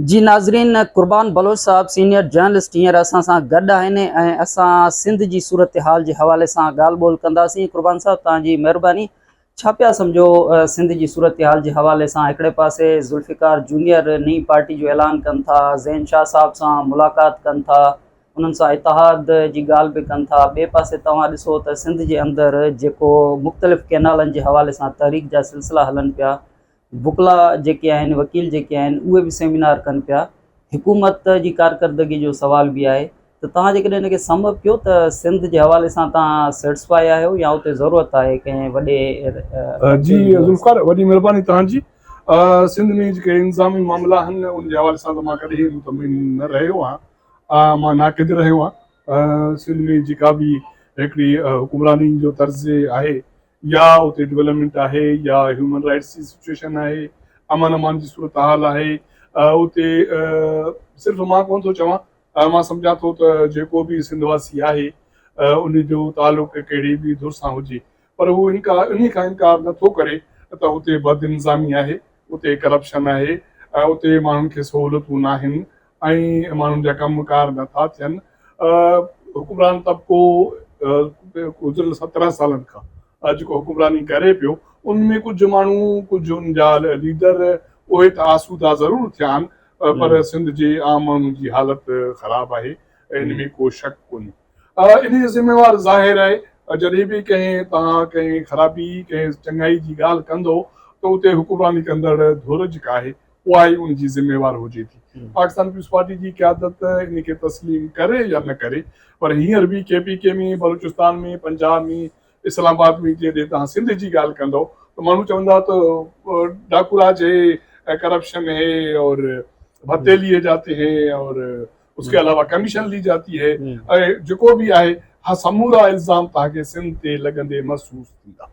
جي ناظرين قربان بلوچ صاحب سينيئر جرنلسٽ هينئر اسان سان گڏ آهن ۽ اسان سنڌ جي صورتحال جي حوالي سان ڳالهه ٻولهه ڪنداسين. قربان صاحب توهان جي مهرباني. ڇا پيا سمجهو سنڌ جي صورتحال جي حوالي سان هڪڙي پاسي ذوالفقار جونيئر نئين پارٽي جو اعلان ڪن ٿا، زين شاهه صاحب سان ملاقات ڪن ٿا، انهن سان اتحاد جي ڳالهه به ڪن ٿا، ٻئي پاسي توهان ڏسو ته سنڌ جي اندر جيڪو مختلف ڪينالن جي حوالي سان تحريڪ جا سلسلا هلن پيا، وڪلا جيڪي آهن وڪيل جيڪي آهن اهي به سيمينار ڪن پيا حڪومت جي ڪارڪردگي جو سوال به آهي ته توهان جيڪڏهن ان کي سم اپ ڪيو ته سنڌ جي حوالي سان توهان سيٽسفائي آهيو يا اتي ضرورت آهي ڪنهن وڏي جي ذوالفقار وڏي مهرباني توهان جي سنڌ ۾ جيڪي انتظامي معاملا آهن ان جي حوالي سان ته مان ڪڏهن مطمئن نه رهيو آهيان مان ناقد رهيو آهيان سنڌ ۾ جيڪا به هڪڙي حڪمراني جو طرز آهي يا اتي ڊولپمينٽ آهي يا هيومن رائٽس جي سچويشن آهي امن امان جي صورتحال آهي اتي صرف مان ڪونه ٿو چوان مان سمجهان ٿو ته جيڪو به سنڌ واسي آهي ان جو تعلق ڪهڙي به ڌر سان هجي پر هو انڪار انهي کان انڪار نٿو ڪري ته اتي بد انتظامي آهي اتي ڪرپشن آهي اتي ماڻهن کي سهولتون ناهن ۽ ماڻهن جا ڪم ڪار نٿا ٿين. حڪمران طبقو گذريل 17 سالن کان جيڪو حڪمراني ڪري پيو ان ۾ ڪجهه ماڻهو ڪجهه ان جا ليڊر اهي ته آسودا ضرور ٿيا آهن پر سنڌ جي عام ماڻهن جي حالت خراب آهي ان ۾ ڪو شڪ ڪونهي. انهي جو ذميوار ظاهر آهي جڏهن به ڪنهن توهان ڪنهن خرابي ڪنهن چڱائي جي ڳالهه ڪندو ته اتي حڪمراني ڪندڙ ڌر جيڪا آهي اها ئي ان جي ذميوار هجي ٿي. پاڪستان پيپلز پارٽي جي قيادت ان کي تسليم ڪري يا نه ڪري پر هينئر به K P K ۾ Balochistan ۾ Punjab ۾ اسلام آباد ۾ جيڏهن توهان سنڌ جي ڳالهه ڪندؤ ته ماڻهو چوندا ته ڊاڪو راج هي ڪرپشن هي اور ڀتي ليي جاتي هي اور اس ڪي علاوه ڪميشن لي جاتي هي ۽ جيڪو به آهي ها سمورا الزام توهان کي سنڌ تي لڳندي محسوس ٿيندا.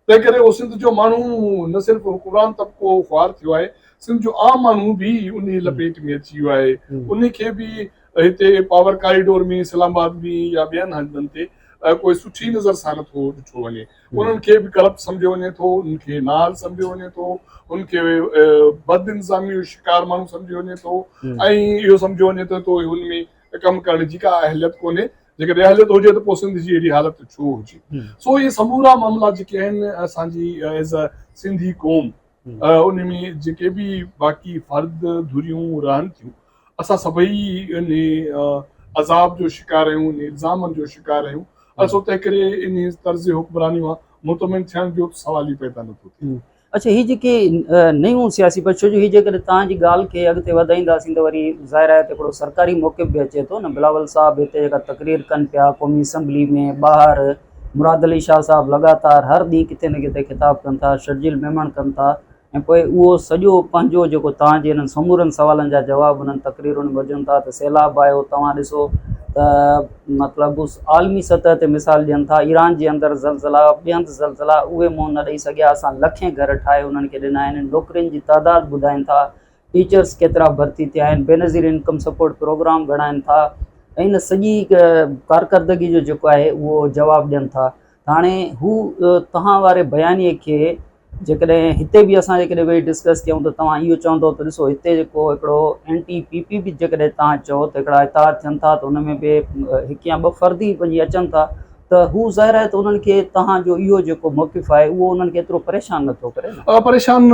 تنهن ڪري اهو سنڌ جو ماڻهو نه صرف حڪمران طبقو خوار ٿيو آهي، سنڌ جو عام ماڻهو به انهي لپيٽ ۾ اچي ويو آهي. انهي کي به هتي پاور ڪاريڊور ۾ اسلام آباد ۾ يا ٻين هنڌن تي ڪوئي سٺي نظر سان نٿو ڏٺو وڃي. انهن کي به ڪرپٽ سمجهيو وڃي ٿو، انهن کي نااهل سمجهيو وڃي ٿو، انهن کي بد انتظامي جو شڪار ماڻهو سمجهيو وڃي ٿو ۽ اهو سمجهيو وڃي ٿو ته هن ۾ ڪم ڪرڻ جي ڪا اهليت ڪونهي. جيڪڏهن اهليت هجي ته پوء سنڌ جي اهڙي حالت ڇو هجي؟ سو اهي سمورا معاملا جيڪي آهن اسان جي ايز ا سنڌي قوم ان ۾ جيڪي به باقي فرد ڌريون رهن ٿيون اسان سڀئي ان عذاب جو شڪار آهيون ان الزامن جو شڪار آهيون سو تنهن ڪري ان طرز حڪمراني مان مطمئن ٿيڻ جو سوال ئي پيدا نٿو ٿئي. اڇا هي جيڪي نيون سياسي پر ڇو جو هي جيڪڏهن توهان جي ڳالهه کي اڳتي وڌائينداسين ته وري ظاهر آهي ته هڪڙو سرڪاري موقف به اچي ٿو نه بلاول صاحب هتي جيڪا تقرير ڪن پيا قومي اسيمبلي ۾ ٻاهر مراد علي شاهه صاحب لڳاتار هر ڏينهن ڪٿي نه ڪٿي خطاب ڪن ٿا شرجيل ميمڻ ڪن ٿا ۽ پوء اهو سڄو پنهنجو جيڪو توهان جي انهن سمورن سوالن جا جواب انهن تقريرن ۾ هجن ٿا ته سيلاب آيو توهان ڏسو ته مطلب عالمي سطح تي مثال ڏين ٿا ايران جي اندر زلزلا ٻئي هنڌ زلزلا اهي منهن نه ڏئي سگهيا اسان لکين گهر ٺاهي انهن کي ڏنا آهن نوڪرين جي تعداد ٻڌائين ٿا ٽيچرس ڪيترا ڀرتي ٿيا آهن بينظير انڪم سپورٽ پروگرام ڳڻائين ٿا ۽ ان سڄي ڪارڪردگي جو جيڪو آهي اهو جواب ڏين ٿا هاڻي هو توهان واري بيانيي کي جيڪڏهن هتي به اسان جيڪڏهن ويهي ڊسڪس ڪيون ته توهان اهو چوندو ته ڏسو هتي جيڪو هڪڙو اين ٽي پي پي به جيڪڏهن توهان چئو ته هڪڙا اتحاد ٿين ٿا ته ان ۾ به هڪ يا ٻه فرد ئي وڃي اچن ٿا ته هو ظاهر آهي ته انهن کي توهان جو اهو جيڪو موقف آهي اهو انهن کي ايترو پريشان نٿو ڪري نه. پريشان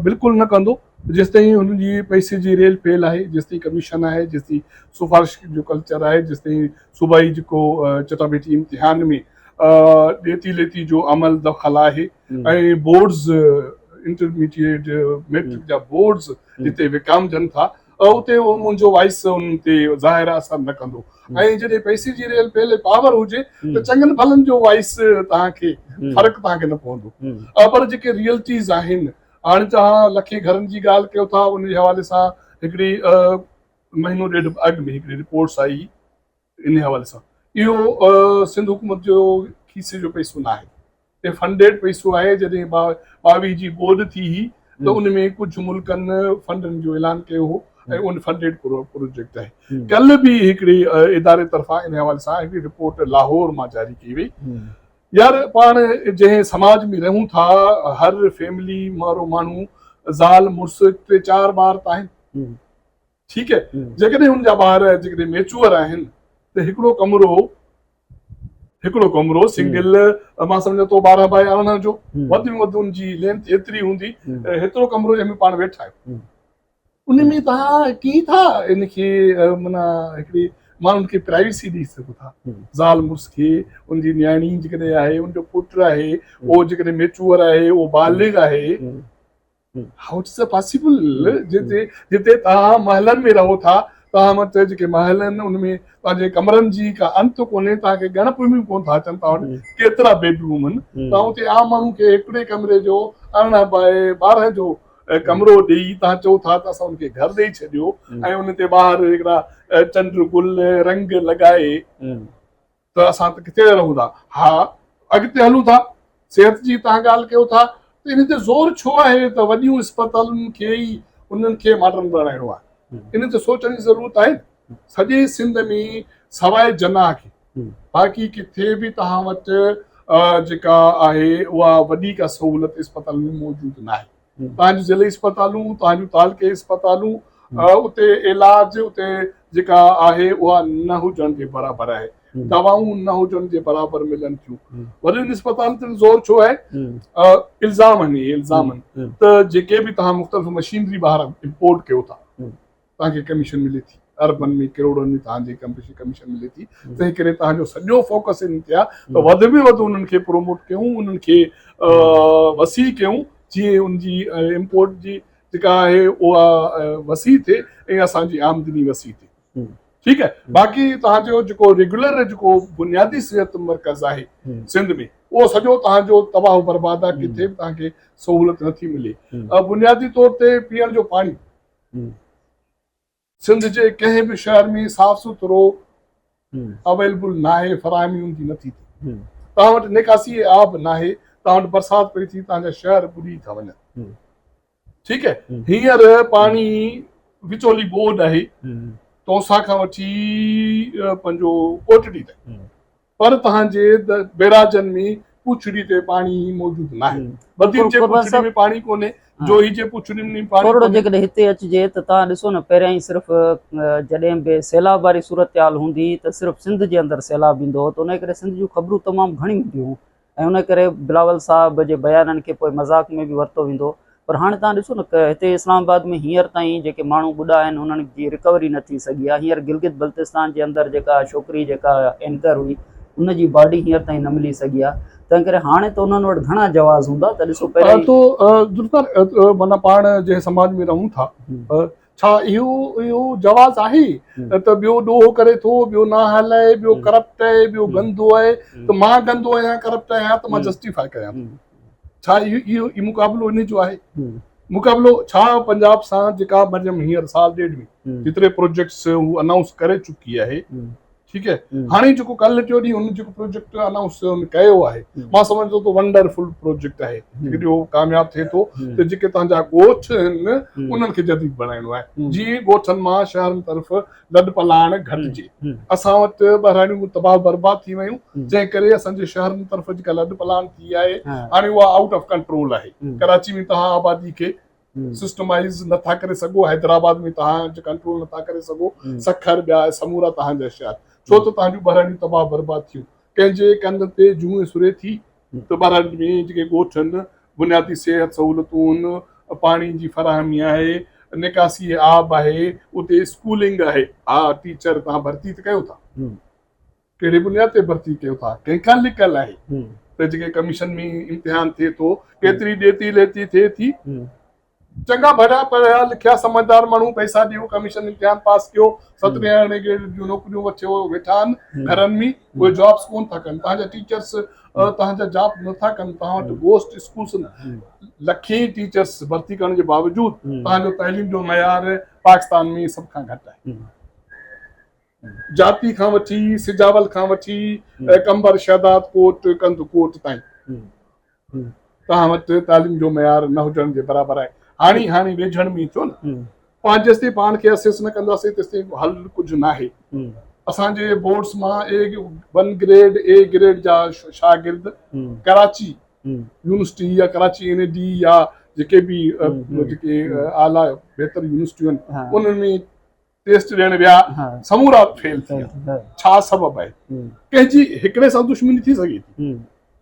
بلڪل نه ڪندو جيستائين هن جي پئسي جي ريل ڦيل آهي جيستائين ڪميشن آهي جيستائين سفارش جو ڪلچر آهي جيستائين صوبائي جيڪو چٽاڀيٽي امتحان ۾ ڏيتي ليتي جو عمل دخل آهي ۽ بورڊز انٽرميڊيٽ ميٽرڪ جا بورڊز جتي وڪامجن ٿا اتي منهنجو وائس ان تي ظاهر اثر نه ڪندو ۽ جڏهن پئسي جي ريل پيل پاور هجي ته چڱن ڀلن جو وائس توهان کي فرق توهان کي نه پوندو پر جيڪي ريئلٽيز آهن هاڻي توهان لکين گهرن جي ڳالهه ڪيو ٿا ان جي حوالي سان هڪڙي مهينو ڏيڍ اڳ ۾ هڪڙي رپورٽس آئي انهي حوالي سان اهو سنڌ حڪومت جو کيسي جو پئسو ناهي اهي فنڊيڊ پئسو آهي جڏهن 22 جي ٻوڏ ٿي هئي ته ان ۾ ڪجهه ملڪن فنڊن جو اعلان ڪيو هو ۽ ان فنڊيڊ پروجيڪٽ آهي ڪل به هڪڙي اداري طرفان ان حوالي سان هڪڙي رپورٽ لاهور مان جاري ڪئي وئي يار پاڻ جنهن سماج ۾ رهون ٿا هر فيملي وارو ماڻهو زال مڙس ٽي چار ٻار ته آهن. ٺيڪ آهي جيڪڏهن ان جا ٻار جيڪڏهن ميچوئر آهن ته هڪڙو ڪمرو هڪڙو ڪمرو سنگل مان سمجهان ٿو 12 باء 18 جو وڌ ۾ وڌ ان جي لينٿ ايتري هوندي هيترو ڪمرو جنهن ۾ پاڻ ويٺا آهيون ان ۾ توهان ڪيئن ٿا ان کي معنيٰ هڪڙي ماڻهن کي پرائيويسي ڏئي سگهو ٿا زال مڙس کي ان جي نياڻي جيڪڏهن آهي ان جو پٽ آهي اهو جيڪڏهن ميچوئر آهي اهو بالغ آهي how it's possible جتي جتي توهان محلن ۾ رهو ٿا توهان وٽ جيڪي محل آهن ان ۾ توهان جي ڪمرن جي ڪا انت ڪونهي توهان کي ڳڻپ ۾ ڪون ٿا اچن توهان وٽ ڪيترا بيڊ روم آهن توهان اتي عام ماڻهو کي هڪڙي ڪمري جو 18 باء 12 جو ڪمرو ڏئي توهان چئو ٿا ته اسان ان کي گهر ڏئي ڇڏيو ۽ ان تي ٻاهر هڪڙا چنڊ گل رنگ لڳائي ته اسان ته ڪٿي رهون ٿا. ها اڳتي هلون ٿا. صحت جي توهان ڳالهه ڪيو ٿا ته ان تي زور ڇو آهي ته وڏيون اسپتالن کي ئي انهن کي ماڊرن بڻائڻو آهي. ان تي سوچڻ جي ضرورت آهي. سڄي سنڌ ۾ سواء جناح کي باقي ڪٿي به توهان وٽ جيڪا آهي اها وڏي ڪا سهولت اسپتالن ۾ موجود ناهي. توهان جون ضلعي اسپتالون، توهان جون تعلقي اسپتالون اتي علاج اتي جيڪا آهي اها نه هجڻ جي برابر آهي، دوائون نه هجڻ جي برابر ملن ٿيون. وڏين اسپتالن تي زور ڇو آهي؟ الزام آهن اهي الزام آهن ته جيڪي به توهان مختلف مشينري ٻاهران امپورٽ ڪيو ٿا توهان کي ڪميشن ملي ٿي، اربن ۾ ڪروڙن ۾ توهان جي ڪميشن ملي ٿي، تنهن ڪري توهان جو سڄو فوڪس ان تي آهي ته وڌ ۾ وڌ انهن کي پروموٽ ڪيون، انهن کي وسيع ڪيون جيئن ان جي امپورٽ جي جيڪا آهي اها وسيع ٿئي ۽ اسان جي آمدني وسيع ٿئي. ٺيڪ آهي، باقي توهان جو جيڪو ريگيولر جيڪو بنيادي صحت مرڪز آهي سنڌ ۾ اهو سڄو توهان جو تباهه و برباد آهي، ڪٿي به توهان کي سهولت نٿي ملي. بنيادي طور تي پيئڻ جو پاڻي سنڌ جي ڪنهن به شهر ۾ صاف سٿرو اويلبل ناهي، فراهمي ان جي نٿي ٿئي. توهان وٽ نيڪاسي آب ناهي، توهان وٽ برسات پئي ٿي توهان جا شهر ٻڏي ٿا وڃن. ٺيڪ آهي، هينئر پاڻي وچولي ٻوڏ آهي تونسا کان وٺي پنهنجو ڪوٽڙي تائين، پر توهان جي بيراجن ۾ پوڇڙي تي پاڻي موجود ناهي. بدين جي پوڇڙي ۾ پاڻي ڪونهي، جوهي جي پوڇڙي ۾ پاڻي ٿورڙو جيڪڏهن هتي اچجي ته توهان ڏسو نه پهريائين صرف جڏهن به سيلاب واري صورتحال هوندي ته صرف سنڌ جي اندر سيلاب ايندو هو ته ان ڪري سنڌ جون خبرون تمام گهڻيون هونديون هيون ۽ ان ڪري بلاول صاحب جي بيانن کي پوء مذاق ۾ به ورتو ويندو هو پر هاڻي توهان ڏسو نه ته هتي اسلام آباد ۾ هينئر تائين جيڪي ماڻهو ٻڏا آهن انهن جي رڪوري نه ٿي سگهي آهي هينئر گلگت بلتستان جي اندر جيڪا ڇوڪري جيڪا اينڪر هئي ان جي باڊي هينئر تائين نه ملي سگهي آهي تنهن ڪري هاڻي ته انهن وٽ گهڻا جواز هوندا ته ڏسو پهريائين تو ذوالفقار معنيٰ پاڻ جنهن سماج ۾ رهون ٿا ڇا اهو اهو جواز آهي ته ٻيو ڏوهه ڪري ٿو ٻيو نااهل آهي ٻيو ڪرپٽ آهي ٻيو گندو آهي ته مان گندو آهيان ڪرپٽ آهيان ته مان جسٽيفائي ڪريان ٿو ڇا اهو اهو مقابلو ان جو آهي مقابلو ڇا پنجاب سان جيڪا مريم هينئر سال ڏيڍ ۾ جيتري پروجيڪٽس هو انائونس ڪري چڪي آهي ٺيڪ آهي هاڻي جيڪو ڪلهه ٽيو ڏينهن هن جيڪو پروجيڪٽ انائونس هن ڪيو آهي مان سمجهان ٿو ته ونڊرفل پروجيڪٽ آهي جيڪڏهن اهو ڪامياب ٿئي ٿو ته جيڪي توهان جا ڳوٺ آهن انهن کي جديد بڻائڻو آهي جيئن ڳوٺن مان شهرن طرف لڏ پلاڻ گهٽجي اسان وٽ ٻهراڙيون تباهه برباد ٿي ويون جنهن ڪري اسان جي شهرن طرف جيڪا لڏ پلاڻ ٿي آهي هاڻي اها آئوٽ آف ڪنٽرول آهي ڪراچي ۾ توهان آبادي کي سسٽمائز نٿا ڪري سگهو، حيدرآباد ۾ توهان ڪنٽرول نٿا ڪري سگهو، سکر ٻيا سمورا توهان جا شهر، ڇو ته توهان جون ٻهراڙيون تباهه برباد ٿيون، ڪنهن جي ڪن تي جونء سري ٿي ته ٻهراڙين ۾ جيڪي ڳوٺ آهن، بنيادي صحت سهولتون آهن، پاڻي جي فراهمي آهي، نڪاسي آب آهي، اتي اسڪولنگ آهي، ها ٽيچر توهان ڀرتي ته ڪيو ٿا. ڪهڙي بنياد تي ڀرتي ڪيو ٿا ڪنهن کان لڪل آهي ته جيڪي ڪميشن ۾ امتحان ٿئي ٿو ڪيتري ڏيتي ليتي ٿئي ٿي چڱا ڀلا پڙهيا لکيا سمجهدار ماڻهو پئسا ڏيو ڪميشن امتحان پاس ڪيو سترهين ارڙهين گريڊ جون نوڪريون وٺيو ويٺا آهن گهرن ۾ اهي جابس ڪون ٿا ڪن توهان جا ٽيچرس توهان جا جاب نٿا ڪن توهان وٽ گوسٽ اسڪولس لکين ٽيچرس ڀرتي ڪرڻ جي باوجود توهان جو تعليم جو معيار پاڪستان ۾ سڀ کان گهٽ آهي جاتي کان وٺي سجاول کان وٺي قمبر شهداد ڪوٽ ڪنڌ ڪوٽ تائين توهان وٽ تعليم جو معيار نه هجڻ جي برابر آهي هاڻي هاڻي ويجهڻ ۾ ٿيو نه پاڻ جيستائين پاڻ کي اسيس نه ڪنداسين تيستائين حل ڪجهه ناهي اسان جي بورڊس مان A one grade A grade جا شاگرد ڪراچي يونيورسٽي يا ڪراچي اين اي ڊي يا جيڪي به جيڪي اعليٰ بهتر يونيورسٽيون آهن انهن ۾ ٽيسٽ ڏيڻ ويا سمورا فيل ٿي ويا ڇا سبب آهي ڪنهن جي هڪڙي سان دشمني ٿي سگهي ٿي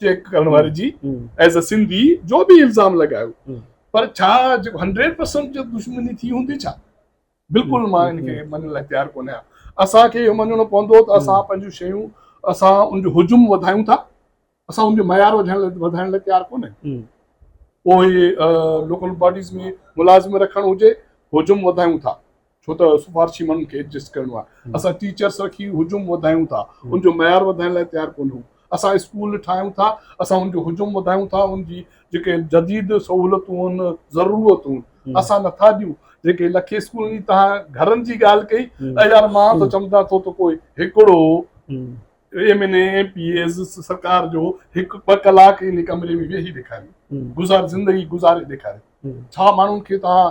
چيڪ ڪرڻ واري جي ايز ا سنڌي جو به الزام لڳايو پر ڇا جيڪو 100% جو دشمني ٿي هوندي ڇا بلڪل مان ان کي مڃڻ لاء تيار ڪونه آهيان اسان کي اهو مڃڻو پوندو ته اسان پنهنجون شيون اسان ان جو حجم وڌايون ٿا اسان ان جو معيار وڌائڻ لاء تيار ڪونه آهيون پوء لوڪل باڊيز ۾ ملازم رکڻ هجي حجم وڌايون ٿا ڇو ته سفارشي ماڻهن کي ايڊجسٽ ڪرڻو آهي اسان ٽيچرس رکي حجم وڌايون ٿا ان جو معيار وڌائڻ لاء تيار ڪونه آهيون اسان اسڪول ٺاهيون ٿا اسان ان جو حجم وڌايون ٿا ان جي جيڪي جديد سهولتون آهن ضرورتون اسان نٿا ڏيون جيڪي لکين اسڪولن جي توهان گهرن جي ڳالهه ڪئي يار مان ته چمدا ٿو ته ڪوئي هڪڙو M N A M P As سرڪار جو هڪ ٻه ڪلاڪ ان ڪمري ۾ ويهي ڏيکاري گذار زندگي گذاري ڏيکاري ڇا ماڻهن کي توهان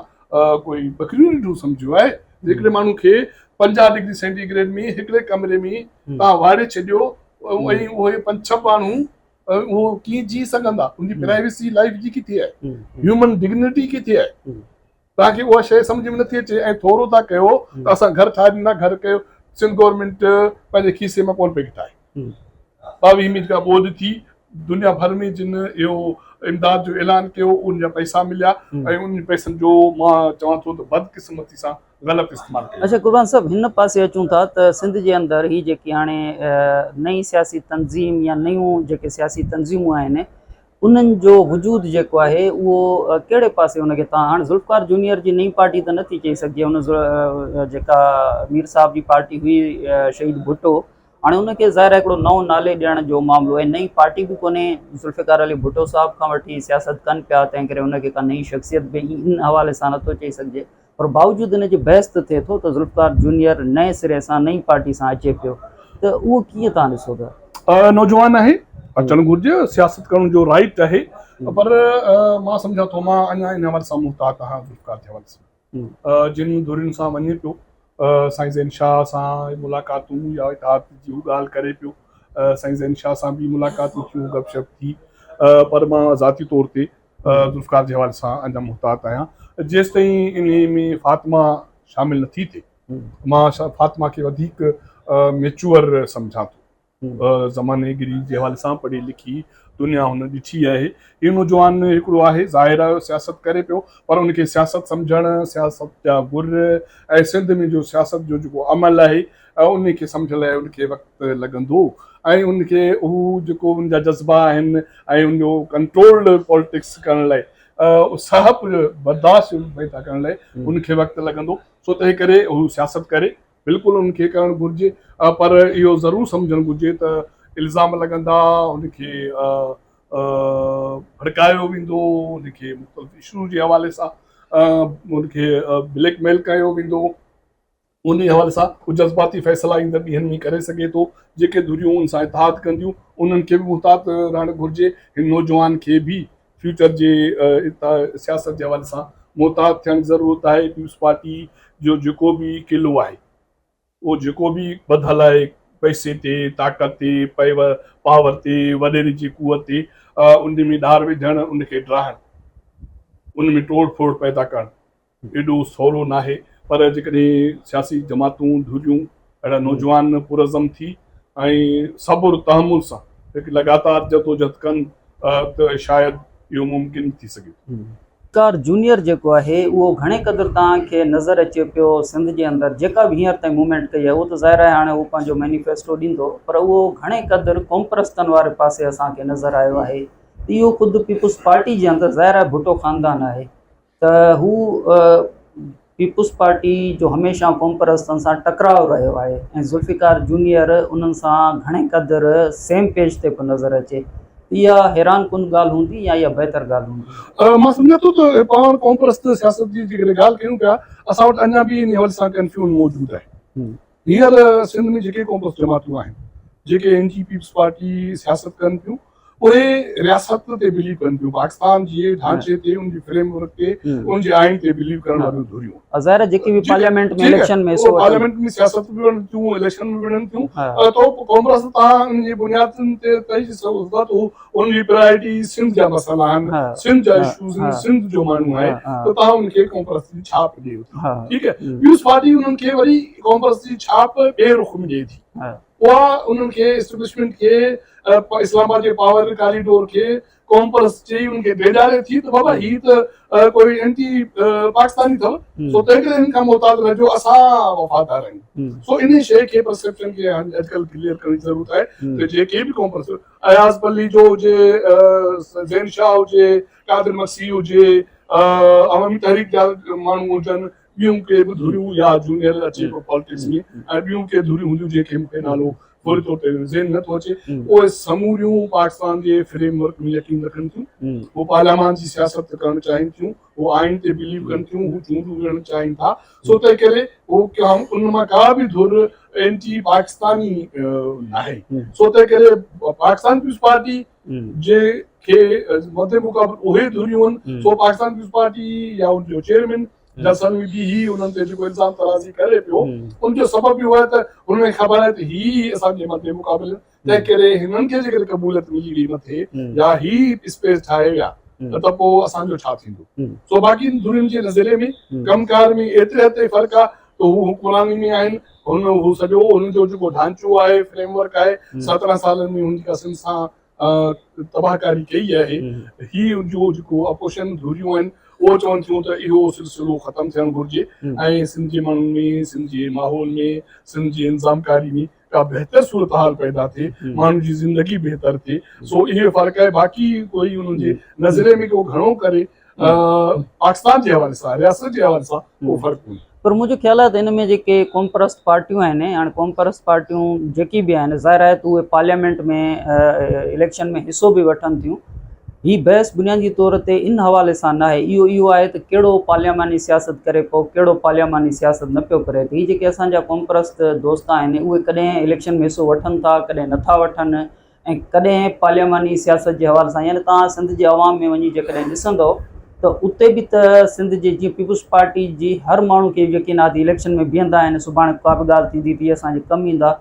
ڪوئي ٻڪريون رڍون سمجهيو آهي هڪڙي ماڻهو کي 50 ڊگري سينٽي گريڊ ۾ هڪڙي ڪمري ۾ توهان واڙي ڇڏيو ۽ اهي پنج ڇهه ماڻهو اهو ڪيئن جي سگهندا ان جي پرائيويسي لائف جي ڪٿي آهي هيومن ڊگنيٽي ڪٿي آهي توهان کي اها شيء سمجھ ۾ نٿي اچي ۽ ٿورو ٿا ڪيو ته اسان گهر ٺاهي ڏنا گهر ڪيو سنڌ گورنمينٽ پنهنجي کيسي مان ڪونه پئي ٺاهي 22 ۾ جيڪا ٻوڏ ٿي دنيا ڀر ۾ جن اهو امداد جو اعلان ڪيو ان جا پئسا مليا ۽ انهن پئسن جو مان چوان ٿو ته بدقسمتي سان غلط استعمال ڪيو. اڇا قربان صاحب هن پاسي اچون ٿا ته سنڌ جي اندر هي جيڪي هاڻي نئين سياسي تنظيم يا نيون جيڪي سياسي تنظيمون آهن انهن جو وجود جيڪو آهي اهو ڪهڙي پاسي ان کي تان هاڻي ذوالفقار جونيئر جي نئين پارٽي ته نٿي چئي سگهجي ان جيڪا مير صاحب جي پارٽي هئي شهيد ڀٽو هاڻي ان کي ظاهر آهي هڪڙو نئون نالي ڏيڻ جو معاملو ۽ نئين پارٽي به ڪونهي، ذوالفقار علي ڀٽو صاحب کان وٺي سياست ڪن پيا، تنهن ڪري ان کي ڪا نئين شخصيت به ان حوالي سان نٿو چئي سگهجي پر باوجود ان جي بحث ته ٿئي ٿو ته ذوالفقار جونيئر نئين سري سان نئين پارٽي سان اچي پيو ته اهو ڪيئن توهان ڏسو ٿا؟ نوجوان آهي اچڻ گهرجي سياست ڪرڻ جو رائيٽ آهي پر مان سمجهان ٿو مان اڃا ان حوالي سان محتاط آهيان ذوالفقار جي حوالي سان. جن ڌرين سان وڃي پيو سائين زين شاهه سان ملاقاتون يا اتحاد جي هو ڳالهه ڪري پيو سائين زين شاهه سان به ملاقاتون ٿيون گپ شپ ٿي پر مان ذاتي طور تي ذوالفقار جي حوالي سان اڃا محتاط آهيان جيستائين انهي ۾ فاطمه شامل نٿي ٿئي مان فاطمه کي وڌيڪ ميچوئر سمجهان ٿو زماني گري جي حوالي سان پڙهي لکي دنيا هن ڏٺي آهي. هي نوجوان هڪڙو آهي ظاهر آهي سياست ڪري پيو پر ان کي سياست سمجهڻ، سياست جا گر ۽ سنڌ ۾ جو سياست جو جيڪو عمل آهي ان کي سمجهڻ لاء ان کي وقت لڳندو ۽ ان کي هو جيڪو ان جا جذبا آهن ۽ ان جو ڪنٽرولڊ پالٽڪس ڪرڻ لاء سهپ برداشت پيدا ڪرڻ لاء ان کي وقت لڳندو سو تنهن ڪري هو سياست ڪري بلڪل ان کي ڪرڻ گهرجي پر اهو ضرور سمجهڻ گهرجي ته الزام لڳندا ان کي ڀڙڪايو ويندو ان کي مختلف اشوز جي حوالي سان ان کي بليڪ ميل ڪيو ويندو ان حوالي سان هو جذباتي فيصلا ايندڙ ڏينهن ۾ ڪري سگهي ٿو جيڪي ڌريون ان سان اتحاد ڪنديون انهن کي به محتاط رهڻ گهرجي هن نوجوان کي به فيوچر جي سياست جي حوالي سان محتاط ٿيڻ جي ضرورت آهي، پيپلز پارٽي جو جيڪو به قلعو آهي اهو جيڪو به ٻڌل آهي پئسي تي، طاقت تي، پاور تي، وڏيري جي قوت تي ان ۾ ڏار وجهڻ، ان کي ڊاهڻ، ان ۾ ٽوڙ ڦوڙ پيدا ڪرڻ ايڏو سولو ناهي پر جيڪڏهن سياسي جماعتون، ڌريون اهڙا نوجوان پرعزم ٿي ۽ صبر تحمل سان هڪ لڳاتار جدوجھد ڪن ته شايد اهو ممڪن ٿي سگهي ٿو. ڪار جونيئر جيڪو آهي اهو گهڻي قدر توهان کي نظر اچي پيو سنڌ جي اندر جيڪا به هينئر تائين موومينٽ ڪئي آهي اهو ته ظاهر آهي هاڻي هو پنهنجو مينيفيسٽو ڏيندو پر اهو گهڻي قدر قومپرستن واري پاسي اسان کي نظر آيو آهي ته اهو خود پيپلز پارٽي جي اندر ظاهر آهي ڀٽو خاندان آهي ته هو پيپلز پارٽي جو هميشه قومپرستن سان ٽڪراء رهيو آهي ۽ ذوالفقار جونيئر انهن سان گهڻي قدر سيم پيج تي پيو نظر اچي ته اها حيران ڪن ڳالهه هوندي يا اها بهتر ڳالهه هوندي؟ مان سمجهان ٿو ته پاڻ قومپرست سياست جي جيڪڏهن ڳالهه ڪيون پيا اسان وٽ اڃا به ان حوالي سان ڪنفيون موجود آهي. هينئر سنڌ ۾ جيڪي قومپرست جماعتون آهن جيڪي اين جي پيپلز پارٽي سياست ڪن پيون اهي رياست تي بليو ڪن ٿيون، پاڪستان جي ڍانچي تي، ان جي فريم ورڪ تي، ان جي آئين تي بليو ڪرڻ واريون ڌريون. ظاهر آهي جيڪي به پارليامينٽ ۾ اليڪشن ۾ حصو وٺن. پارليامينٽ ۾ سياست به وڙهن ٿيون، اليڪشن به وڙهن ٿيون ته قومپرست تان ان جي بنيادن تي چئي سگهو ٿا ته ان جي پرائرٽي سنڌ جا مسئلا آهن، سنڌ جا اشوز آهن، سنڌ جو ماڻهو آهي ته تان ان کي قومپرست جي ڇاپ ڏيو ٿا. ٺيڪ آهي، پيپلز پارٽي انهن کي وري قومپرست جي ڇاپ ٻئي رخ ۾ ڏئي ٿي. اها انهن کي اسٽيبلشمينٽ کي اسلام آباد جي پاور ڪاريڊور کي قوم پرست چئي انهن کي ڊيڄاري ٿي ته بابا هي ته ڪوئي اينٽي پاڪستاني اٿو سو تنهن ڪري هن کان محتاط رهجو اسان وفادار آهيون. سو انهي شيء کي پرسيپشن کي اڄڪلهه ڪليئر ڪرڻ جي ضرورت آهي ته جيڪي به قوم پرست اياز پليجو هجي، زين شاهه هجي، قادر مگسي هجي، عوامي تحريڪ جا ماڻهو هجن، ٻيون ڪي به ڌريون يا جونيئر اچي پيو پالٽڪس ۾ ۽ ٻيون ڪي ڌريون هونديون جنهن کي مونکي نالو فوري طور تي ذهن نه ٿو اچي، اهي سموريون پاڪستان جي فريم ورڪ ۾ يقين رکن ٿيون، هو پارليامان جي سياست ڪرڻ چاهين ٿيون، هو آئين تي بليو ڪن ٿيون، هو چونڊون وڙهڻ چاهين ٿا، سو تنهن ڪري هو ان مان ڪا به ڌر اينٽي پاڪستاني ناهي، سو تنهن ڪري پاڪستان پيپلز پارٽي جي کي مد مقابل اهي ڌريون آهن، سو پاڪستان پيپلز پارٽي يا ان جو چيئرمين جلسن ۾ بيهي انهن تي جيڪو الزام طرازي ڪري پيو ان جو سبب اهو آهي ته هنن کي خبر آهي ته هي اسان جي مد مقابل تنهن ڪري هنن کي جيڪڏهن قبوليت ملي وئي مٿي يا هي اسپيس ٺاهي ويا ته پوء اسان جو ڇا ٿيندو. سو باقي ڌرين جي نظريي ۾ ڪم ڪار ۾ ايتري حد تائين فرق آهي ته هو حڪمراني ۾ آهن، هن هو سڄو هن جو جيڪو ڍانچو آهي فريم ورڪ آهي 17 سالن ۾ هن جيڪا سنڌ سان تباهڪاري ڪئي آهي، هي جو جيڪو اپوزيشن ڌريون آهن اهو چون ٿيون ته اهو سلسلو ختم ٿيڻ گهرجي ۽ سنڌ جي ماڻهن ۾ سنڌ جي ماحول ۾ سنڌ جي انتظامڪاري ۾ ڪا بهتر صورتحال پيدا ٿئي، ماڻهن جي زندگي بهتر ٿئي. سو اهو فرق آهي، باقي ڪوئي انهن جي نظريي ۾ ڪو گهڻو ڪري پاڪستان جي حوالي سان رياست جي حوالي سان ڪو فرق ڪونهي. پر منهنجو خيال آهي ته ان ۾ جيڪي قومپرست پارٽيون آهن، هاڻي قومپرست پارٽيون جيڪي به آهن ظاهر آهي ته اهي پارليامينٽ ۾ اليڪشن ۾ حصو به وٺن ٿيون. هي بحث بنيادي طور تي ان حوالي سان ناهي، اهو اهو آهي ته ڪهڙو پارلياماني سياست ڪري پيو ڪهڙو پارلياماني سياست نه پيو ڪري. ته هي جيڪي اسان جا قومپرست دوست آهن اهي ڪڏهن اليڪشن ۾ حصو وٺن ٿا ڪڏهن نٿا وٺن ۽ ڪڏهن پارلياماني سياست جي حوالي سان يعني توهان سنڌ جي عوام ۾ وڃي جيڪڏهن ڏسندؤ ته اتي به ته سنڌ جي جيئن پيپلز پارٽي جي هر ماڻهو کي يقين آهي ته اليڪشن ۾ بيهندا آهن سڀاڻي ڪا به ڳالهه ٿيندي ته اسان جي ڪم ايندا،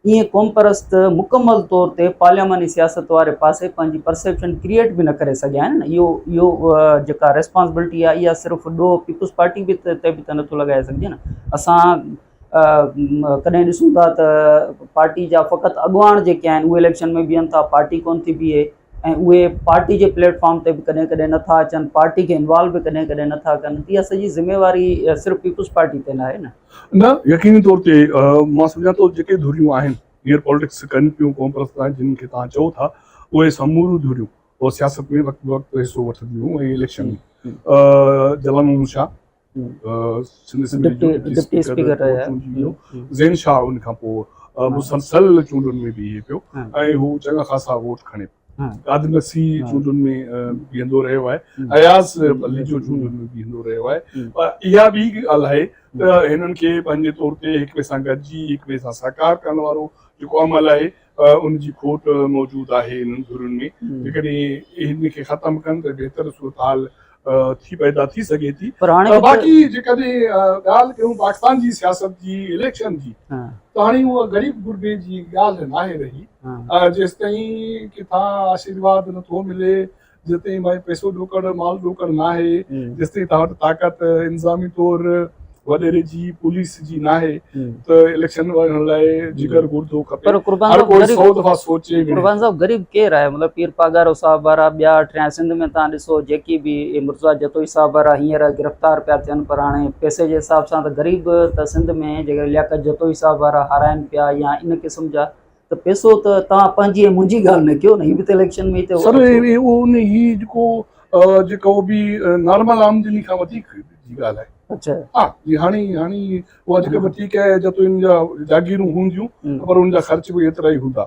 ائين قومپرست مڪمل طور تي پارلياماني سياست واري پاسي پنهنجي پرسيپشن ڪريئيٽ به نه ڪري سگهيا آهن. اهو اهو جيڪا ريسپانسبلٽي آهي اها صرف ڏوهه پيپلز پارٽي به تي به ته نٿو لڳائي سگهجي نه. اسان ڪڏهن ڏسون ٿا ته پارٽي جا فقط اڳواڻ جيڪي آهن اهي اليڪشن ۾ بيهن ٿا، پارٽي ڪونه ٿي بيهي ۽ اهي پارٽي جي پليٽ فارم تي به ڪڏهن ڪڏهن نٿا اچن، پارٽي کي انوالو به ڪڏهن ڪڏهن نٿا ڪن. اها سڄي ذميواري صرف پيپلز پارٽي تي ناهي نه. نه يقيني طور تي مان سمجهان ٿو جيڪي ڌريون آهن هينئر پاليٽڪس ڪن پيون قومپرست آهن جن کي توهان چئو ٿا اهي سموريون ڌريون اهي سياست ۾ وقت بوقت حصو وٺنديون ۽ اليڪشن ۾ جلال محمد شاهه سنڌ اسيمبلي جو ڊپٽي اسپيڪر چونڊجي ويو، زين شاهه ان کان پوء مسلسل چونڊن ۾ بيهي پيو ۽ هو چڱا خاصا ووٽ کڻي پيو. قادر نصير چونڊن ۾ بيهندو رهيو آهي، اياز پليجو چونڊن ۾ بيهندو رهيو آهي. اها ٻي ڳالهه آهي ته هنن کي پنهنجي طور تي هڪ ٻئي سان گڏجي هڪ ٻئي سان سهڪار ڪرڻ وارو جيڪو عمل آهي ان جي کوٽ موجود آهي انهن ڌرين ۾. جيڪڏهن هن کي ختم ڪن ته بهتر صورتحال ٿي پيدا ٿي سگهي ٿي. پر هاڻي باقي جيڪڏهن ڳالهه ڪيون پاڪستان جي سياست جي اليڪشن جي ته هاڻي اها غريب غربي جي ڳالهه ناهي رهي. جيستائين ڪٿان آشيرواد نٿو ملي، جيستائين ڀائي پئسو ڏوڪڙ مال ڏوڪڙ ناهي، جيستائين توهان وٽ طاقت انتظامي طور وڏيري جي پوليس جي ناهي ته اليڪشن وڙهڻ لاء جگر گردو کپي. پر قربان هر صاحب ڪوئي غريب 100 دفعا سوچي وڙهي. قربان صاحب غريب ڪير آهي؟ مطلب پير پاڳارو صاحب وارا ٻيا ٽيان سنڌ ۾ تان ڏسو جيڪي به مرتضيٰ جتوئي صاحب وارا هينئر گرفتار پيا ٿين پر هاڻي پئسي جي حساب سان ته غريب ته سنڌ ۾ جيڪي لياقت جتوئي صاحب وارا هارائن پيا يا ان قسم جا ته پئسو ته توهان پنهنجي ۽ منهنجي ڳالهه نه ڪيو نه، هي به ته اليڪشن ۾ ئي ته سر اهو ان هي جيڪو جيڪو به نارمل آمدني کان وڌيڪ جي ڳالهه آهي. اچها. ها جي هاڻي هاڻي اها جيڪا به ٺيڪ آهي جتوئين جا جاگيرون هونديون پر ان جا خرچ به ايترا ئي هوندا.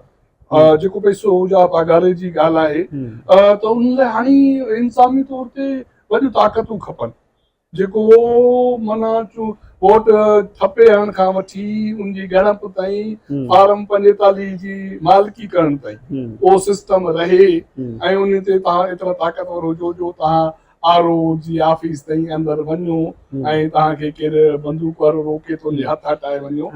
جيڪو پئسو جا پگهاري جي ڳالهه آهي ته ان لاء هاڻي انتظامي طور تي وڏيون طاقتون کپن. جيڪو معنيٰ ووٽ ٺپي هڻڻ کان وٺي ان جي ڳڻپ تائين فارم 45 جي مالڪي ڪرڻ تائين اهو سسٽم رهي ۽ ان تي توهان ايترا طاقتور هجو جو توهان آر او جي آفيس تائين اندر وڃو ۽ توهان کي ڪير بندوق وارو روڪي ٿو ان جي هٿ هٽائي وڃو.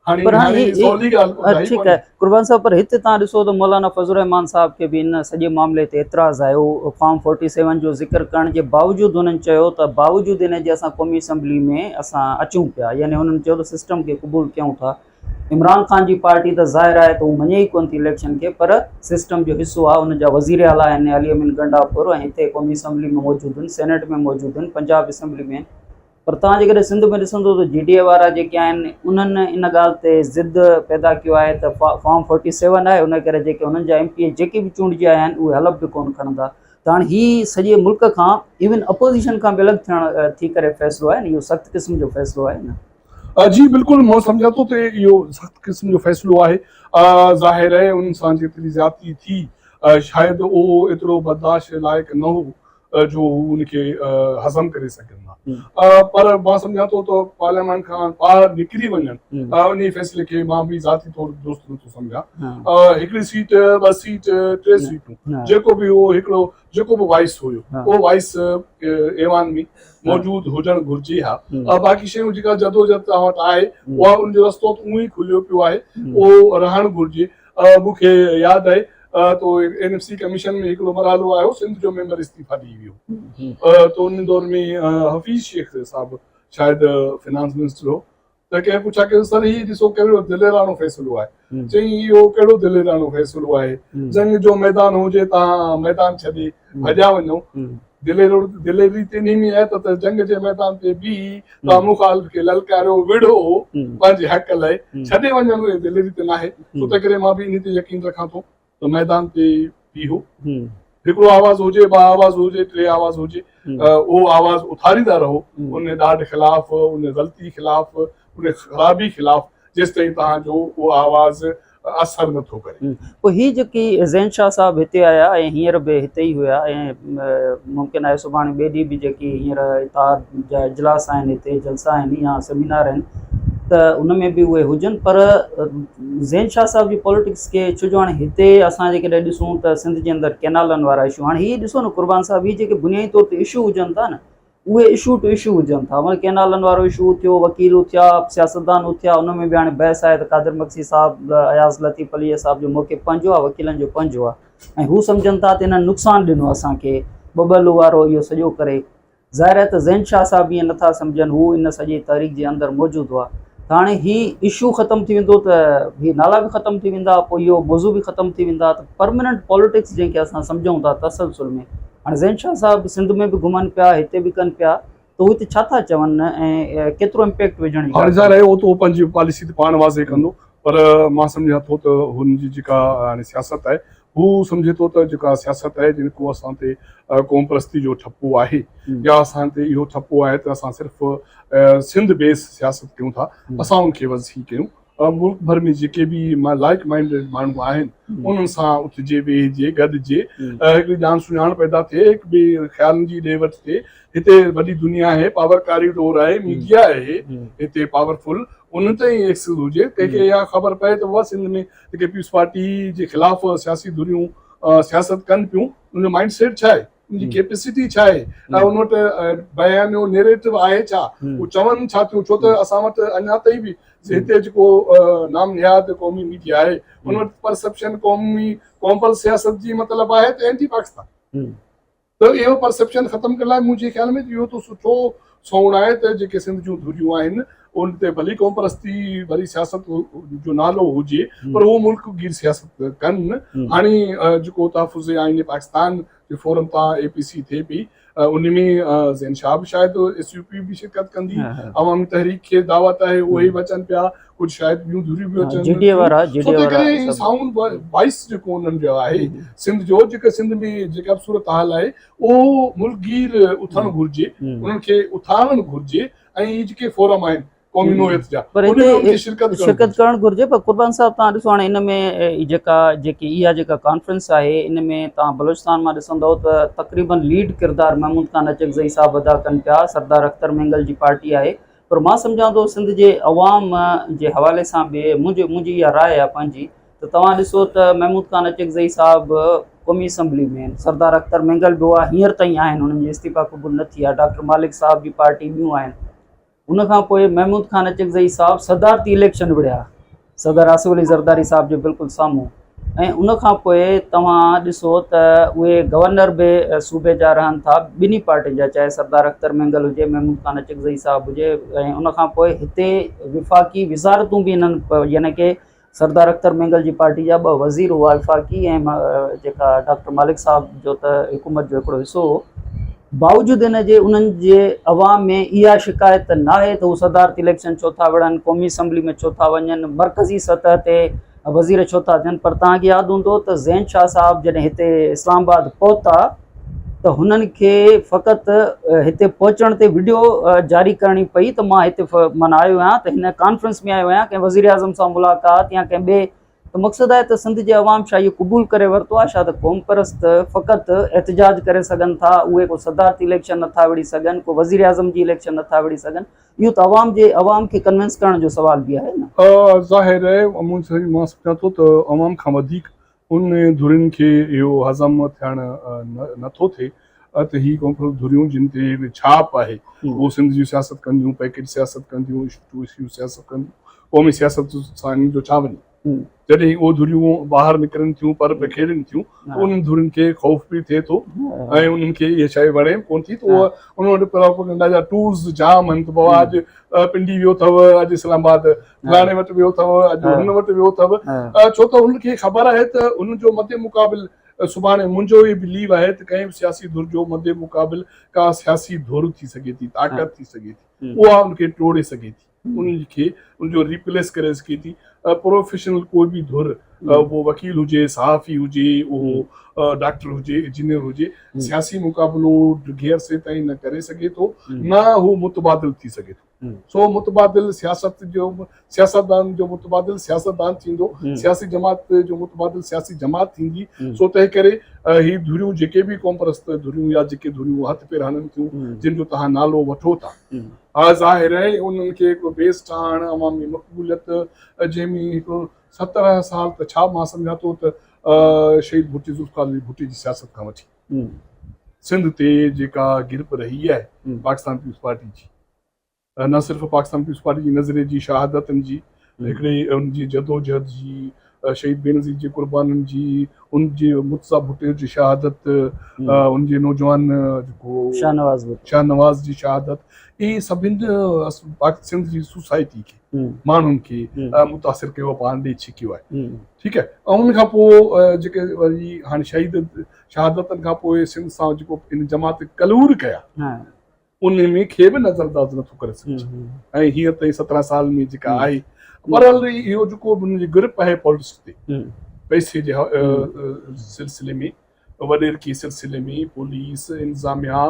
هاڻي پر هاڻي هاڻي سولي ڳالهه ٻڌائي ٺيڪ ڪونهي. آهي قربان صاحب پر هتي توهان ڏسو ته مولانا فضل الرحمان صاحب کي به ان سڄي معاملي تي اعتراض آيو فارم فورٽي سيون جو ذڪر ڪرڻ جي باوجود هنن چيو ته باوجود ان جي اسان قومي اسيمبلي ۾ اسان اچون پيا يعني هنن چيو ته سسٽم کي قبول ڪيون ٿا عمران خان جي پارٽي ته ظاهر آهي ته هو مڃي ئي ڪونه ٿي اليڪشن کي پر سسٽم جو حصو آهي ان جا وزير اعليٰ آهن علي امين گنڊاپور ۽ هتي قومي اسيمبلي ۾ موجود آهن سينيٽ ۾ موجود آهن پنجاب اسيمبلي ۾ آهن پر توهان جيڪڏهن سنڌ ۾ ڏسندو ته جي ڊي اي وارا جيڪي آهن انهن ان ڳالهه تي ضد پيدا ڪيو آهي ته فارم فورٽي سيون آهي ان ڪري جيڪي انهن جا ايم پي اي جيڪي به چونڊجي آيا آهن اهي حلف به ڪونه کڻندا ته هاڻي هي سڄي ملڪ کان ايون اپوزيشن کان به الڳ ٿيڻ ٿي ڪري فيصلو آهي نه اهو سخت قسم جو فيصلو آهي نه. جي بلڪل مان سمجهان ٿو ته اهو سخت قسم جو فيصلو آهي ظاهر آهي ان سان جيتري زيادتي ٿي شايد اهو ايترو برداشت لائق نه هو جو هو ان کي هضم ڪري سگهن ها پر مان سمجهان ٿو ته پارليامينٽ کان ٻاهر نڪري وڃڻ انهي فيصلي کي مان به ذاتي طور درست نٿو سمجهان. هڪڙي سيٽ، ٻه سيٽ، ٽي سيٽون جيڪو به هو هڪڙو جيڪو به وائس هيو اهو وائس ايوان ۾ موجود هجڻ گهرجي ها. باقي شيون جيڪا جدوجهد توهان وٽ آهي اها ان جو رستو ته اونئي کليو پيو آهي اهو رهڻ گهرجي. مون کي ياد آهي ته اين ايف سي ڪميشن ۾ هڪڙو مرحلو آيو سنڌ جو ميمبر استعيفا ڏئي ويو ته ان دور ۾ حفيظ شيخ صاحب شايد فنانس منسٽر هو ته ڪنهن پڇا ڪيو سر هي ڏسو ڪهڙو دليراڻو فيصلو آهي چئي اهو ڪهڙو دليراڻو فيصلو آهي جنگ جو ميدان هجي تان ميدان ڇڏي ڀڄا وڃو دليرو دليري ته انهي ۾ آهي ته جنگ جي ميدان تي بيهي توهان مخالف کي للڪاريو وڙهو پنهنجي حق لاء ڇڏي وڃڻ اهي دليري ته ناهي سو تنهن ڪري مان به انهي تي يقين رکان ٿو ته ميدان تي بيهو هڪڙو آواز هجي ٻه آواز هجي ٽي آواز هجي اهو آواز اٿاريندا رهو ان ڏاڍ خلاف ان غلطي خلاف ان خرابي خلاف جيستائين توهان جو اهو آواز اثر نه ٿو ڪري. پوء هي جيڪي زين شاهه صاحب هتي آيا ۽ هينئر به هتي ئي هيا ۽ ممڪن آهي سڀاڻي ٻئي ڏينهن به جيڪي هينئر اتحاد جا اجلاس آهن هتي جلسا آهن يا سيمينار آهن ته ان ۾ به اهي هجن پر زين شاهه صاحب جي پاليٽڪس کي ڇو جو هاڻي هتي اسان جيڪڏهن ڏسون ته سنڌ جي اندر ڪينالن وارا اشو هاڻي هي ڏسو نه قربان صاحب هي جيڪي بنيادي طور تي اشو هجن ٿا نه اهي اشو ٽو اشو هجن ٿا مطلب ڪينالن وارو اشو اٿيو وڪيل اٿيا سياستدان اٿيا ان ۾ به هاڻي بحث آهي ته قادر مگسي صاحب اياز لطيف پليجي صاحب جو موقف پنهنجو آهي وڪيلن جو پنهنجو آهي ۽ هو سمجهن ٿا ته انهن نقصان ڏنو اسان کي ٻٻلو وارو اهو سڄو ڪري ظاهر آهي ته زين شاهه صاحب ائين نٿا سمجهن هو ان سڄي تحريڪ جي اندر موجود هئا ته هاڻي هي اشو ختم ٿي ويندو ته هي نالا به ختم ٿي ويندا پوء اهو موضوع به ختم ٿي ويندا ته پرماننٽ پاليٽڪس جنهن کي اسان سمجهون ٿا تسلسل ۾ هاڻي زين شاهه صاحب سنڌ ۾ به گهمن پيا هتي به ڪن پيا ته هو هتي ڇا ٿا چون ۽ ڪيترو امپيڪٽ وجهڻ جي هاڻي ظاهر آهي اهو ته هو پنهنجي پاليسي ته پاڻ واضح ڪندو پر مان سمجهان ٿو ته هن جي جيڪا هاڻي سياست آهي هو سمجهي ٿو ته جيڪا سياست آهي جيڪو اسان تي قوم پرستي جو ٺپو آهي يا اسان تي اهو ٺپو آهي ته اسان صرف سنڌ بيس سياست ڪيون ٿا اسان ان کي وضعي ڪيون ملڪ ڀر ۾ جيڪي به لائيڪ مائنڊيڊ ماڻهو آهن انهن سان اٿجي ويهجي گڏجي هڪڙي ڄاڻ سڃاڻ پيدا ٿئي هڪ ٻئي خيالن جي ڏي وٺ ٿئي هتي وڏي دنيا آهي پاور ڪاريڊور آهي ميڊيا آهي هتي پاورفل انهن تائين ايڪسز هجي ڪنهن کي اها خبر پئي ته بابا سنڌ ۾ جيڪي پيپلز پارٽي جي خلاف سياسي ڌريون سياست ڪن پيون ان جو مائنڊ سيٽ ڇا آهي ان جي ڪيپيسٽي ڇا آهي ۽ ان وٽ بيانيو نيريٽو آهي ڇا هو چون ڇا ٿيون ڇو ته اسان وٽ اڃا تائين به هتي جيڪو نام نهاد قومي ميڊيا آهي ان وٽ پرسيپشن قومي قومپرست سياست جي مطلب آهي ته اينٽي پاڪستان ته اهو پرسيپشن ختم ڪرڻ لاء منهنجي خيال ۾ اهو ته سٺو سوڻ آهي ته جيڪي سنڌ جون ڌريون آهن ان تي ڀلي قومپرستي ڀلي سياست جو نالو هجي پر هو ملڪ گير سياست ڪن هاڻي جيڪو تحفظ آئين پاڪستان جي فورم تان اي پي سي ٿئي پئي ان ۾ زين شاهه به شايد ايس يو پي به شرڪت ڪندي عوامي تحريڪ کي دعوت آهي اهي به اچن پيا ڪجهه شايد ٻيون ڌريون به اچن جي ڊي وارا جي ڊي وارا ڪري سائونڊ وائس جيڪو انهن جو آهي سنڌ جو جيڪا سنڌ ۾ جيڪا به صورت حال آهي اهو ملڪ گير اٿڻ گهرجي انهن کي اٿارڻ گهرجي ۽ هي جيڪي فورم آهن قومي نوعيت جا پر ان ۾ ان هتي کي شرڪت ڪرڻ شرڪت ڪرڻ گهرجي پر قربان صاحب توهان ڏسو هاڻي ان ۾ جيڪا جيڪي اها جيڪا ڪانفرنس آهي ان ۾ توهان بلوچستان مان ڏسندؤ ته تقريبن ليڊ ڪردار محمود خان اچڪزئي صاحب ادا ڪن پيا سردار اختر مينگل جي پارٽي آهي پر مان سمجهان ٿو سنڌ جي عوام جي حوالي سان به منهنجي منهنجي اها راء آهي پنهنجي ته توهان ڏسو ته محمود خان اچڪزئي صاحب قومي اسيمبلي ۾ آهن سردار اختر مينگل به هئا هينئر تائين آهن انهن جي استعيفا قبول نه ٿي آهي ڊاڪٽر مالڪ صاحب جي پارٽي ٻيون آهن ان کان پوء محمود خان اچڪزئي صاحب صدارتي اليڪشن وڙهيا صدر آصف علي زرداري صاحب جي بلڪل سامهون ۽ ان کان پوء توهان ڏسو ته اهي گورنر به صوبي جا رهن ٿا ٻنهي پارٽين جا چاهي سردار اختر مينگل هجي محمود خان اچڪزئي صاحب هجي ۽ ان کان پوء هتي وفاقي وزارتون به انهن يعني ڪي سردار اختر مينگل جي پارٽي جا ٻه وزير هئا وفاقي ۽ جيڪا ڊاڪٽر مالڪ صاحب جو ته حڪومت جو هڪڙو حصو هو باوجود ان جي انهن جي عوام ۾ اها شڪايت ناهي ته هو صدارتي اليڪشن ڇو ٿا وڙهن، قومي اسيمبلي ۾ ڇو ٿا وڃن، مرڪزي سطح تي وزير ڇو ٿا ٿين پر توهان کي ياد هوندو ته زين شاهه صاحب جڏهن هتي اسلام آباد پهتا ته هنن کي فقط هتي پهچڻ تي وڊيو جاري ڪرڻي پئي ته مان هتي معنيٰ آيو آهيان ته هن ڪانفرنس ۾ آيو آهيان ڪنهن وزيراعظم سان ملاقات يا ڪنهن ٻئي ته مقصد آهي ته سنڌ جي عوام ڇا اهو قبول ڪري ورتو آهي ڇا ته قومپرست فقط احتجاج ڪري سگهن ٿا اهي ڪو صدارتي اليڪشن نٿا وڙهي سگهن ڪو وزيراعظم جي اليڪشن نٿا وڙهي سگهن اهو ته عوام جي عوام کي ڪنوينس ڪرڻ جو سوال به آهي نه. ظاهر آهي مون مان سمجهان ٿو ته عوام کان وڌيڪ ان ڌرين کي اهو هضم ٿيڻ نٿو ٿئي ته هي قومپرست ڌريون جن تي ڇاپ آهي اهو سنڌ جي سياست ڪنديون پيڪيج سياست ڪنديون اشو ٽو اشو سياست ڪنديون قومي سياست سان انهن جو ڇا وڃي؟ جڏهن اهي ڌريون ٻاهر نڪرن ٿيون، پر پکيڙين ٿيون ته انهن ڌرين کي خوف به ٿئي ٿو ۽ انهن کي اها شيء وڻي به ڪونه ٿي ته اهي انهن وٽ پروپئگنڊا جا ٽولز جام آهن ته بابا اڄ پنڊي ويو اٿو، اڄ اسلام آباد فلاڻي وٽ ويو اٿو، اڄ هن وٽ ويو اٿو، ڇو ته انهن کي خبر آهي ته انهن جو مد مقابل سڀاڻي منهنجو اهو بليو آهي ته ڪنهن به سياسي ڌر جو مد مقابل ڪا سياسي ڌر ٿي سگهي ٿي، طاقت ٿي سگهي ٿي، اها ان کي ٽوڙي سگهي ٿي. ان کي ان جو ريپليس ڪري سگهي ٿي پروفيشنل ڪوئي به ڌر اهو وڪيل هجي صحافي هجي اهو ڊاڪٽر هجي انجنيئر هجي سياسي مقابلو ڊگهي عرصي تائين نه ڪري سگهي ٿو نه هو متبادل ٿي سگهي ٿو سو متبادل سياست جو سياستدان جو متبادل سياستدان ٿيندو سياسي جماعت جو متبادل سياسي جماعت ٿيندي سو تنهن ڪري هي ڌريون جيڪي به قومپرست ڌريون يا جيڪي ڌريون هٿ پير هڻن ٿيون جن جو توهان نالو وٺو ٿا ها ظاهر آهي انهن کي هڪڙو بيس ٺاهڻ عوامي مقبوليت جنهن ۾ هڪڙو 17 سال ته ڇا مان سمجهان ٿو ته شهيد ڀٽي ذوالفقار علي ڀٽي جي سياست کان وٺي سنڌ تي جيڪا گرپ رهي آهي پاڪستان پيپلز پارٽي جي نه صرف پاڪستان پيپلز پارٽي جي نظريي جي شهادتن جي هڪڙي ان جي جدوجهد جي شهيد بينظير جي قربانين جي، ان جي مرتضيٰ ڀٽي جي شهادت، ان جي نوجوان جيڪو شاهنواز ڀٽو شاهنواز جي شهادت، اهي سڀن سنڌ جي سوسائٽي کي ماڻهن کي متاثر ڪيو پاڻ ڏي ڇڪيو آهي ٺيڪ آهي ۽ ان کان پوء جيڪي وري هاڻي شهيد شهادتن کان پوء سنڌ سان جيڪو ان جماعت ڪلور ڪيا ان ۾ کي به نظر انداز نٿو ڪري سگهجي ۽ هينئر تائين 17 سال ۾ جيڪا آهي بهرحال اهو جيڪو به ان جي گرپ آهي پاليٽڪس تي پئسي جي سلسلي ۾ وڏيرڪي سلسلي ۾ پوليس انتظاميا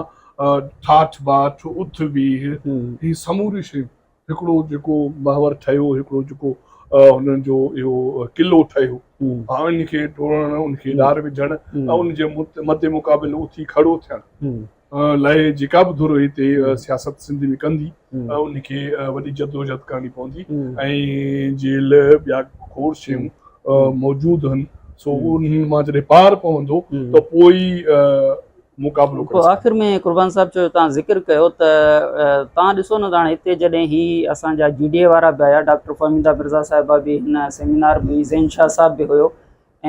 ٺاٺ باٺ اٿ ويهه هي سموريون شيون هڪڙو جيڪو محور ٺهيو هڪڙو جيڪو هنن جو اهو قلعو ٺهيو ان کي ٽوڙڻ ان کي ڏار وجهڻ ۽ ان جي مد مقابل اٿي کڙو ٿيڻ لاء جيڪا به ڌر هتي سياست سنڌ ۾ ڪندي ان کي وڏي جدوجهد ڪرڻي پوندي ۽ جيل ٻيا کوڙ شيون موجود آهن سو انهن مان جڏهن پار پوندو ته پوء ئي مقابلو ڪري آخر ۾ قربان صاحب چيو تان ذڪر ڪيو ته تان ڏسو نه هاڻي هتي جڏهن هي اسان جا جي ڊي اي وارا به آيا ڊاڪٽر فهميده مرزا صاحبه به هن سيمينار ۾ زين شاهه صاحب به هيو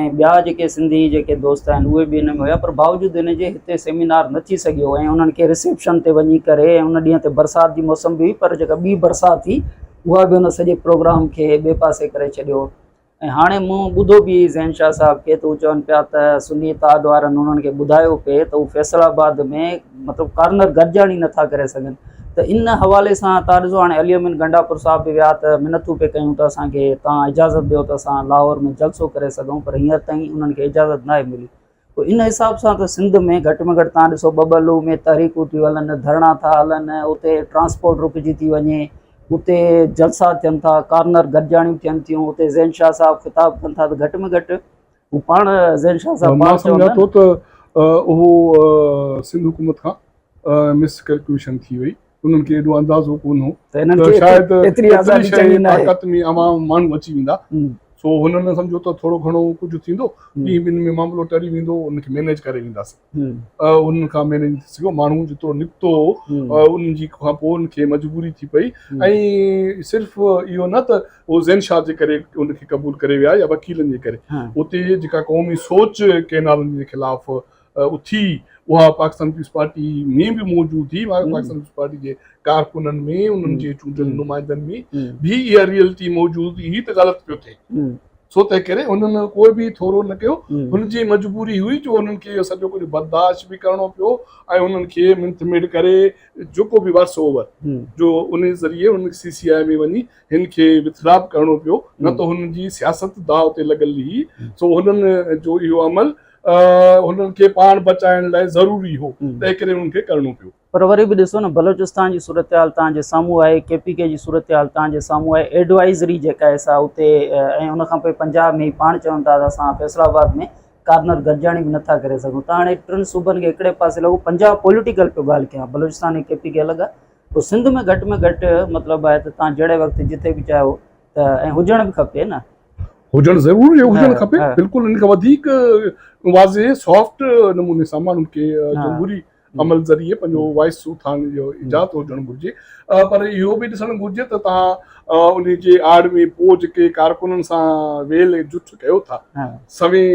۽ ٻيا جيڪي سنڌي جيڪي دوست آهن اهي به ان ۾ هيا پر باوجود ان جي هتي سيمينار نه ٿي سگهيو ۽ انهن کي رسيپشن تي وڃي ڪري ۽ ان ڏينهن تي برسات جي موسم به هئي پر جيڪا ٻي برسات ٿي اها به ان سڄي پروگرام کي ٻئي پاسي ڪري ڇڏيو ۽ هاڻي مون ٻڌو به زين شاهه صاحب کي ته هو چون پيا ته سني اتحاد وارن انهن کي ٻڌايو پئي ته هو فيصل آباد ۾ مطلب ڪارنر گڏجاڻي نٿا ڪري سگهن ته ان حوالي سان تان ڏسو هاڻي علي امين گنڊاپور صاحب به ويا ته منٿون پئي ڪيون ته اسان کي تان اجازت ڏيو ته اسان لاهور ۾ جلسو ڪري سگهون پر هينئر تائين انهن کي اجازت ناهي ملي پوء ان حساب سان ته سنڌ ۾ گهٽ ۾ گهٽ تان ڏسو ٻٻرلو ۾ تحريڪون ٿيون هلن ڌرڻا ٿا هلن اتي ٽرانسپورٽ رڪجي ٿي وڃي اتي جلسا ٿين ٿا، ڪارنر گڏجاڻيون ٿين ٿيون، اتي زين شاهه صاحب خطاب ڪن ٿا ته گهٽ ۾ گهٽ هو پاڻ زين شاهه صاحب مان پاڻ سمجهان چوندا ٿو ته اهو سنڌ حڪومت کان مس ڪيلڪيوليشن ٿي وئي، انهن کي ايڏو اندازو ڪونه هو ته انهن ته کي شايد ايتري آزادي شيء چڱي ناهي. طاقت ۾ عوام ماڻهو اچي ويندا، سو هنن سمجهيو ته ٿورو گهڻو ڪجهه ٿيندو، ڏينهن ٻن ۾ معاملو ٽري ويندو، ان کي مينيج ڪري وينداسين. انهن کان مينيج نه ٿي سگهيو، ماڻهو جيترو نڪتو انهن جي کان پوء ان کي مجبوري ٿي پئي ۽ صرف اهو نه ته هو زين شاهه جي ڪري ان کي قبول ڪري ويا يا وڪيلن جي ڪري، اتي جيڪا قومي سوچ ڪئنالن جي خلاف اٿي اها پاڪستان پيپلز پارٽي ۾ به موجود هئي، پاڪستان پيپلز پارٽي جي ڪارڪنن ۾ انهن جي چونڊيل نمائندن ۾ به اها ريئلٽي موجود هئي ته غلط پيو ٿئي، سو تنهن ڪري هنن ڪوئي به ٿورو نه ڪيو، هن جي مجبوري هئي جو هنن کي اهو سڄو ڪجهه برداشت به ڪرڻو پيو ۽ هنن کي منٿ ميڙ ڪري جيڪو به ورس اوور جو ان ذريعي هن سي سي آء ۾ وڃي هن کي وٿڊرا به ڪرڻو پيو، نه ته هن جي سياست داء تي لڳل هئي، سو هنن جو اهو عمل هنن کي پاڻ بچائڻ لاء ضروري هو، تنهن ڪري هنن کي ڪرڻو پيو. پر وري به ڏسو نه بلوچستان جي صورتحال توهان جي سامهون آهي، ڪي پي ڪي جي صورتحال توهان جي سامهون آهي، ايڊوائزري جيڪا آهي سا اتي ۽ ان کان پوء پنجاب ۾ پاڻ چون ٿا ته اسان فيصل آباد ۾ ڪارنر گڏجاڻي به نٿا ڪري سگهون ته هاڻي ٽن صوبن کي هڪڙي پاسي لڳو پنجاب پوليٽيڪل پيو ڳالهه ڪيان بلوچستان ۽ ڪي پي ڪي الڳ آهي پوء سنڌ ۾ گهٽ ۾ گهٽ مطلب آهي ته توهان جهڙي وقت جتي به چاهيو ته ۽ هجڻ به کپي نه. هجڻ ضروري هجڻ کپي بلڪل ان کان وڌيڪ واضح سافٽ نموني سان ماڻهن کي جمهوري عمل ذريعي پنهنجو وائس اٿارڻ جو اجازت هجڻ گهرجي پر اهو به ڏسڻ گهرجي ته توهان ان جي آڙ ۾ پوء جيڪي ڪارڪنن سان ويل جٺ ڪيو ٿا، سوين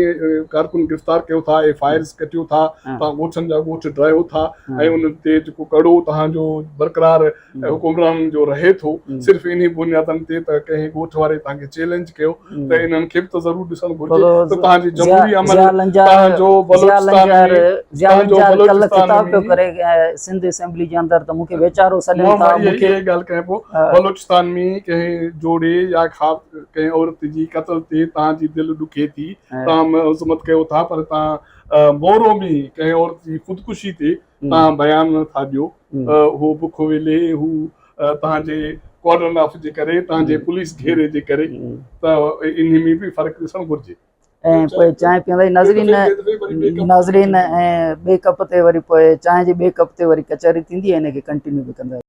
ڪارڪن گرفتار ڪيو ٿا، ايف I آرز ڪٽيو ٿا، توهان ڳوٺن جا ڳوٺ ڊاهيو ٿا ۽ انهن تي جيڪو ڪڙو توهان جو برقرار حڪمرانن جو رهي ٿو صرف انهي بنيادن تي ته ڪنهن ڳوٺ واري توهان کي چئلينج ڪيو ته انهن کي به ته ضرور ڏسڻ گهرجي ته توهان جي جمهوري عمل توهان جو بلوچستان ۾ توهان جو بلوچستان ۾ ڪري سنڌ اسيمبلي جي اندر ته مون کي ويچارو سڏين ٿا مون کي اها ڳالهه ڪيان پيو بلوچستان ۾ ڪنهن جوڙي يا ڪنهن عورت جي قتل تي توهان جي دل ڏکي ٿي توهان مذمت ڪيو ٿا پر توهان مورو ۾ ڪنهن عورت جي خودڪشي تي توهان بيان نه ٿا ڏيو هو بک ويلي هو توهان جي ڪارڊن آف جي ڪري توهان جي پوليس گهيري جي ڪري ته انهي ۾ به فرق ڏسڻ گهرجي. ۽ پوء چانهه پيئندا ناظرين ناظرين ۽ ٻئي ڪپ تي وري پوء چانهه جي ٻئي ڪپ تي وري ڪچهري ٿيندي ۽ ان کي ڪنٽينيو به ڪندا.